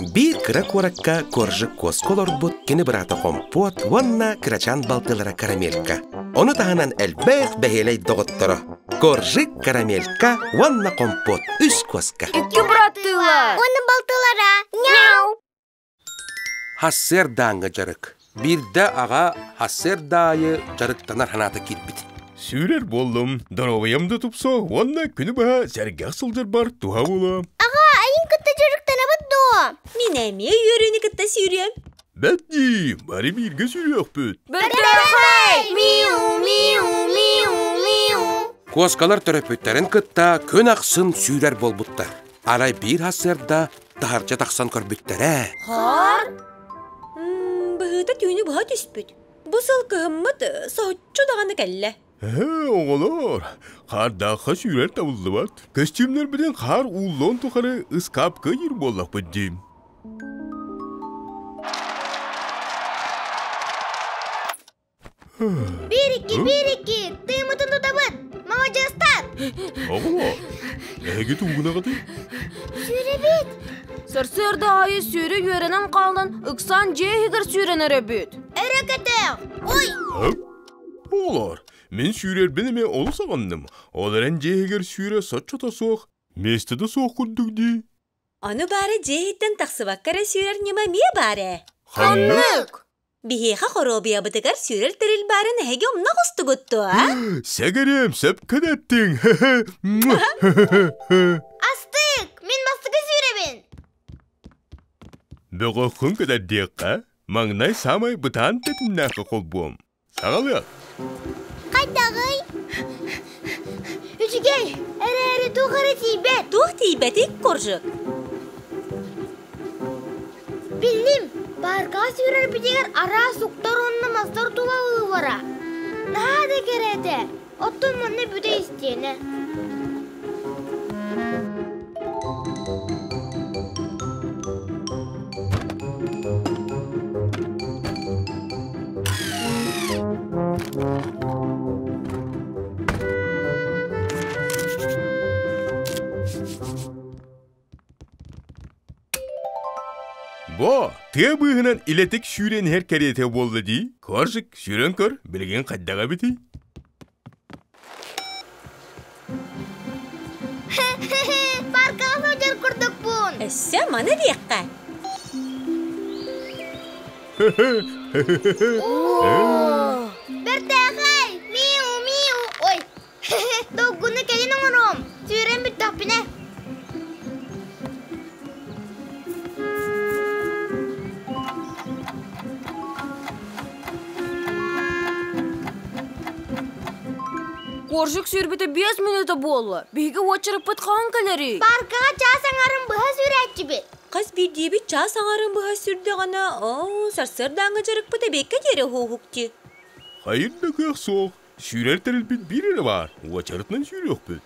Биир кыра куоракка Коржик куоска олорбут кини быраата Хомпуот уонна кырачаан балтылара Карамелька. Ону таһынан элбэх бэһиэлэй доҕотторо Коржик, Карамелька уонна Хомпуот үс куоска. Икки быраттыылар. Уонна балтылара. Няу! Хассыардааҥҥа дьарык. Биирдэ аҕа хассыарда аайы дьарыктанар санаата киирбит. Сүүрэр буоллум, доруобуйам да тупсуо уонна күнү быһа сэргэх сылдьарбар туһа буолуо. Аҕа, айын кытта дьарыктанабыт дуо? Мин эмиэ үөрүүнү кытта сүүрүөм. Бэт дии, бары бииргэ сүүрүөхпүт. Бэртээхэй! Миу, миу, миу, миу. Куоскалар төрөппүттэрин кытта күн ахсын сүүрэр буолбуттар. Арай биир сарсыарда таһырдьа тахсан көрбүттэрэ. Хаар? Быһыыта түүнү быһа түспүт. Бу сыл кыһыммыт соһуччу даҕаны кэллэ. Ээ, оҕолоор, хаардаахха сүүрэр табыллыбат. Көстүүмнэрбитин хаар ууллуон тухары ыскаапка ыйыыр буоллахпыт дии. Биир-икки, биир-икки, тыыммытын тутабыт! Маладьыастар! Оҕолоор, эһиги тугунаҕытый? Сүүрэбит! Сарсыарда аайы сүүрэ үөрэнэн хаалан, ыксаан дьиэ иһигэр сүүрэн эрэбит. Өрө көтөөх! Ой! Оҕолоор, мин сүүрэрбин эмиэ олус аҕынным. Ол эрэн дьиэ иһигэр сүүрэ соччото суох, миэстэтэ суох курдук дии. Ону баара дьиэ иһиттэн тахсыбакка эрэ сүүрэр ньыма эмиэ баар ээ. Ханнык? Биһиэхэ хоруобуйабытыгар сүүрэр тэрил баарын эһиги умна оҕустугут дуо, а? Сэгэрим, сөпкө да эттиҥ. Астык! Мин бастакы сүүрэбин! Бөҕөххүн кэтэрдиэххэ, маҥнай саамай бытаан тэтимнээххэ холбуом. Саҕалыах. Хайдаҕый? Үчүгэй, эрээри туох эрэ тиийбэт. Туох тиийбэтий, Коржик? Биллим, пааркаҕа сүүрэрбитигэр араас уктар уонна мастар тулалыыллара. Наһаа да кэрэ этэ. Оттон манна бүтэ истиэнэ. Бо, тыа быыһынан илэтик сүүрэн иһэр кэриэтэ буолла дии. Коржик, сүүрэн көр, билигин хайдаҕа эбитий? Паркаҕа сылдьар курдукпун. Өссө маны диэххэ. Бэртээхэй! Миу, миу! Ой, Долгуну кэлин оҥоруом, сүүрэн бүттэхпинэ. Коржик сүүрбүтэ биэс мүнүүтэ буолла. Биһиги уочараппыт хаһан кэлэрий? Паркаҕа чаас аҥарын быһа сүүрээччибит. Хас биирдиибит чаас аҥарын быһа сүүрдэҕинэ, оо, сарсыардааҥҥы дьарыкпыт эбиэккэ диэри уһууһук дии. Хайыр да кыах суох. Сүүрэр тэрилбит биир эрэ баар, уочаратынан сүүрүөхпүт.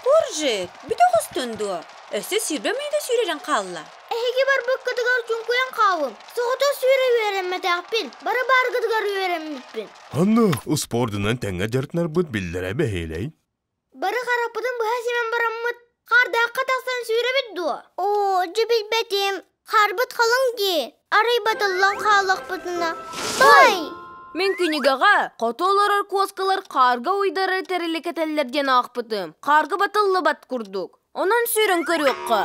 Коржик, бүтэ оҕустун дуо? Өссө сүүрбэ мүнүүтэ сүүрэрин хаалла. Эһиги барбыккытыгар чуҥкуйан хаалым. Соҕотох сүүрэ үөрэммэтэхпин, бары бааргытыгар үөрэммиппин. Онно успуордунан тэҥҥэ дьарыктанарбыт биллэрэ бэһиэлэй. Бары харахпытын быһа симэн бараммыт, хаардаахха тахсан сүүрэбит дуо? Оо, дьэ билбэтим. Хаарбыт халыҥ дии. Арай батыллан хааллахпытына. Бай! Мин күнүгэҕэ хоту олорор куоскалар хаарга уйдарар тэрили кэтэллэр диэн аахпытым. Хаарга батыллыбат курдук. Онон сүүрэн көрүөххэ.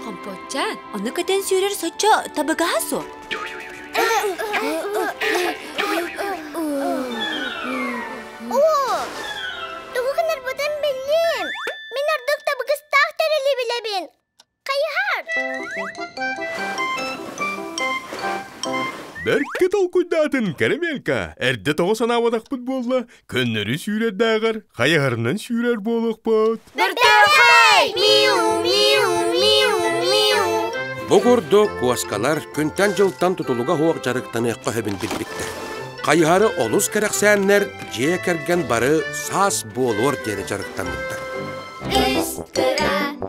Хомпуотчаан, ону көтөн сүүрэр соччо табыгаһа суох. Оо, тугу гынарбытын биллим. Мин ордук табыгастаах тэрили билэбин. Хайыһар! Бэркэ толкуйдаатын, Карамелька. Эрдэ тоҕо санаабатахпыт буолла, көннөрү сүүрэрдээҕэр хайыһарынан сүүрэр буолуохпут. Бэртээхэй! Миу, миу, миу, миу. Бу курдук куоскалар күнтэн-дьылтан тутулуга суох дьарыктаныахха сөбүн билбиттэр. Хайыһары олус кэрэхсээннэр дьиэ кэргэн бары саас буолуор диэри дьарыктаммыттар. Үс кыра.